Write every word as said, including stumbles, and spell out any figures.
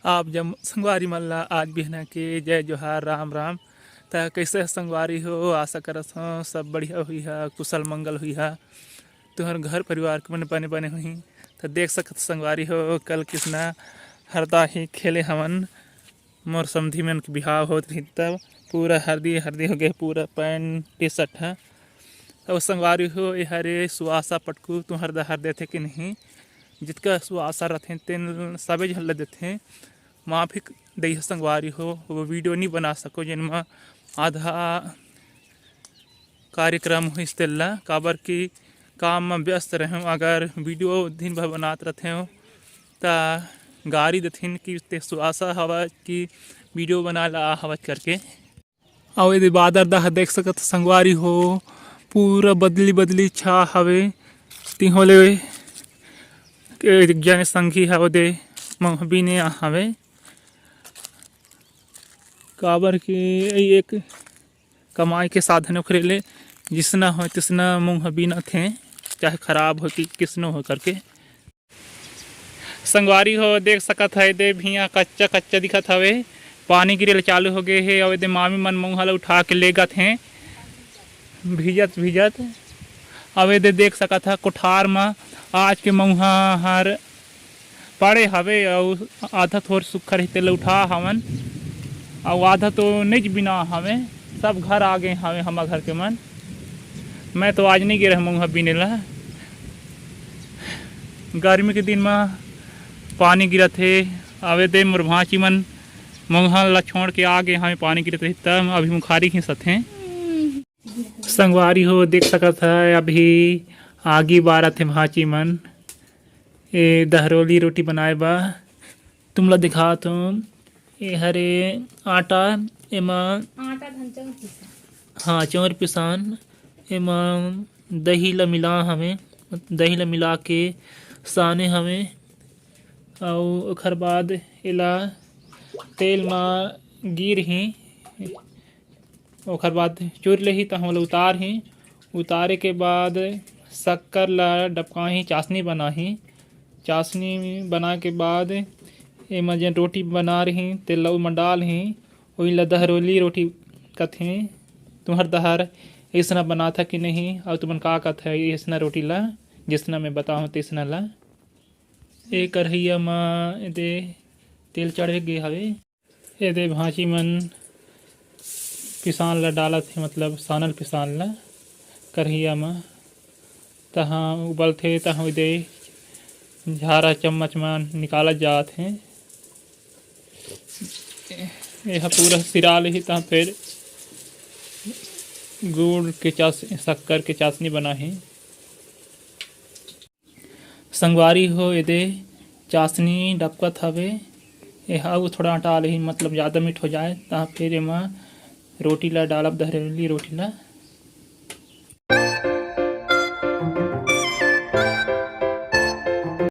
आप जम संगवारी मन ला आज बिहना के जय जोहार, राम राम। त कइसे ह संगवारी हो? आशा करत हव सब बढ़िया हुई हा, कुशल मंगल हुई हा, तुहर घर परिवार के मन बने बने हुई। त देख सकत संगवारी हो, कल किसना हरदा ही खेले हवन, मोर समधी मन के बिहाव होत रही, तब पूरा हरदी हरदी हो गए, पूरा पैंट टी शर्ट ह। अब संगवारी हो, ए हरे सुआसा पटकू तुहर डहर देथे कि नहीं? जितका सुआसा रथे तेन सबे झन ल देथे। माफी दइह संगवारी हो, वो वीडियो नहीं बना सको, जेन म आधा कार्यक्रम होइस तेला, काबर कि काम म व्यस्त रहेंव। अगर वीडियो दिन भर बनात रथेंव, त गारी देथिन कि ते सुआसा हवय कि वीडियो बना ला हवच करके। अउ एदे बादर डहर देख सकत संगवारी हो, पूरा बदली बदली छा हवे। तिहों ले एक जने संगी ह ओदे मउहा बीने आ हवे, काबर कि एक कमाई के साधन ओखरे ले जिसना होय तिसना मउहा बीनत हे, चाहे खराब हो कि किसनो हो करके। संगवारी हो, देख सकत हव, एदे भिया कच्चा कच्चा दिखत हवे। पानी गिरे ल चालू हो गए हे, अउ एदे मामी मन मउहा ल उठा के लेगत हे, भीजत भीजत। अउ एदे देख सकत हव, कोठार म आज के मउहा हर पड़े हवे, अउ आधा थोर सुक्खा रहिस तेला उठा हवन, अउ आधा तो नइच बिना हवे, सब घर आ गए हवे, हमर घर के मन। मैं तो आज नहीं गे रहे मउहा बीने ला। गर्मी के दिन म पानी गिरत हे। अउ एदे मोर भांची मन मउहा ला छोड़ के आ गे हवे, पानी गिरत रही तब अभी मुखारी घिसत हे। संगवारी हो, देख सकत ह, अभी आगी बारत हे भांची मन। ए दहरोली रोटी बनाए बा। तुमला दिखात हूँ, ए हरे आटा, एमा आटा धन चाउर पिसान। हाँ, चाउर पिसान। एमा दही ला मिला हवे, दही ला मिला के साने हवे, अउ ओखर बाद एला तेल मा गिर ही, ओखर बाद चुर लेही, त हमला उतार ही। उतारे के बाद शक्कर ला डबकाही, चाशनी बनाही। चाशनी बनाए के बाद एमा जेन रोटी बना रही, तेला ओमा डाल ही। ओही ला दहरोली रोटी कथे। तुम्हर डहर अइसना बनाथा कि नहीं, अउ तुमन का कथे अइसना रोटी ला, जइसना मैं बताहूँ तइसना ला। ए करहिया म एदे तेल चढ़े गे हवे। एदे भांची मन पिसान ला डालत हे, मतलब सानल पिसान ला करहिया म। तहाँ उबलथे, तहाँ एदे झारा चम्मच म निकालत जात हे। एहा पूरा सिरा लेही, तहाँ फेर गुड़ के चास-, शक्कर के चाशनी बनाही। संगवारी हो, एदे चाशनी डबकत हवे। एहा अउ थोड़ा अटा लेही, मतलब ज़्यादा मीठ हो जाए, तहाँ फिर एमा रोटी ला डालब, दहरेली रोटी ला।